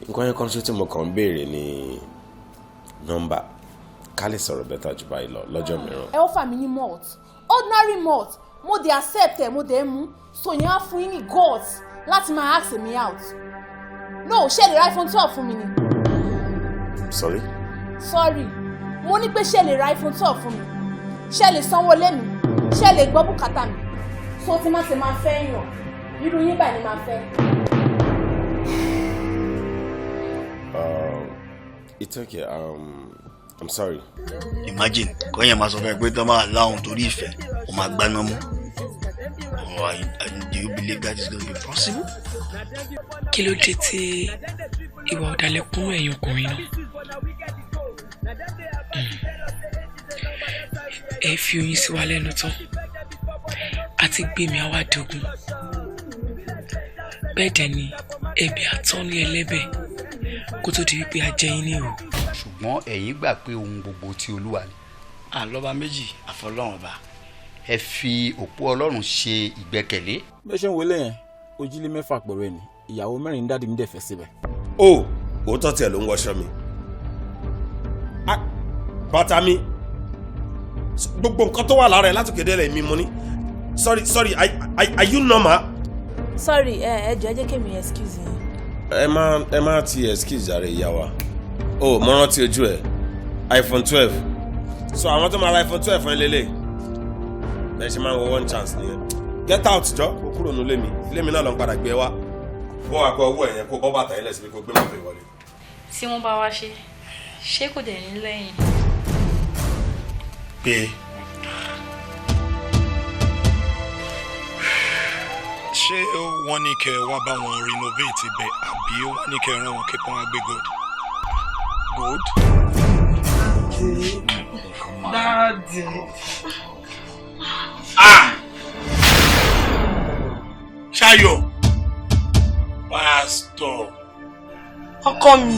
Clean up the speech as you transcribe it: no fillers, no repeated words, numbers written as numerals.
Nǹkan yẹn kan ṣe tí mo kàn ń béèrè ní nọ́mbà, ká lè sọ̀rọ̀ better jù báyìí lọ lọ́jọ́ mìíràn. Ẹ ó fà mí ní malt, ordinary malt. Mo dé accept ẹ, mo dé mú, so yẹn á fún yín ní guts láti máa ask me out. No, ṣé lè ra iPhone 12 fún mi ni? Sorry? Sorry, mo ní pé ṣé lè ra iPhone 12 fún mi? Ṣé lè sanwó lé mi? Ṣé lè gbọ́ bùkátà mi? So tí má ti máa fẹ́ yàn, irú yín báyìí ni máa fẹ́. It's okay. I'm sorry. Imagine kọ́yìn máa sọ fún ẹ pé tó máa láwọn torí ìfẹ́, ó máa gbaná mú. Oh, do you believe that is gonna be possible? Kí ló dé tí ìwà ọ̀dàlẹ̀ kúnnú ẹ̀yin ọkùnrin náà? Ẹ fi oyin sí wa lẹ́nu tán, àti gbèmí àwa dogun. Bẹ́ẹ̀ dẹ̀ ni ẹ̀bẹ̀ àtọ́ni ẹlẹ́bẹ̀ kó tó di wípé a jẹ yín ní ìhò. Ṣùgbọ́n ẹ̀yin gbà pé ohun gbogbo ti Olúwa ni. Àlọ́ba méjì àfọlọ́run ọba. Ẹ fi òpó Ọlọ́run ṣe ìgbẹ́kẹ̀lé. Bí ẹ ṣe ń wọlé yẹn, ojílé mẹ́fà pẹ̀lú ẹ̀ ní ìyàwó mẹ́rin, daddy mi dẹ̀ fẹ́ síbẹ̀. O òótọ́ tiẹ̀ ló ń wọṣọ mi. Ah, bàtà mi, gbogbo nǹkan tó wà lára ẹ̀ látòkè délẹ̀ mi mo ní. Sorry, sorry, are you normal? Sorry, ẹ jọ̀ọ́, ẹ jẹ́ kémi excuse yín. Ẹ má ti excuse ààrẹ, ìyá wa o. Mo rántí ojú ẹ, iPhone 12. So àwọn tó máa ra iPhone 12 fún ẹ lélẹ̀, bẹ́ẹ̀ ṣe máa ń wọ one chance nìyẹn. Get out jọ, kó kúrò nílé mi. Ilé mi náà ló ń padà gbé wá. Bọ́ àpò owó ẹ̀yẹn, kó bọ́ bàtà yẹn lẹ́sìn bí, kó gbé mọ́tò ìwọlé. Tí wọ́n bá wá ṣe, ṣé kò dẹ̀ ní lẹ́yìn? Pé Ṣé wọ́n ní kẹ́ ẹ wá bá wọn renovate ibẹ̀, àbí wọ́n ní kẹ́ ẹ rán wọn kí wọ́n wá gbé gold? Gold? Daddy. Ah! Ṣayọ̀! Pásítọ̀! Ọkọ mi.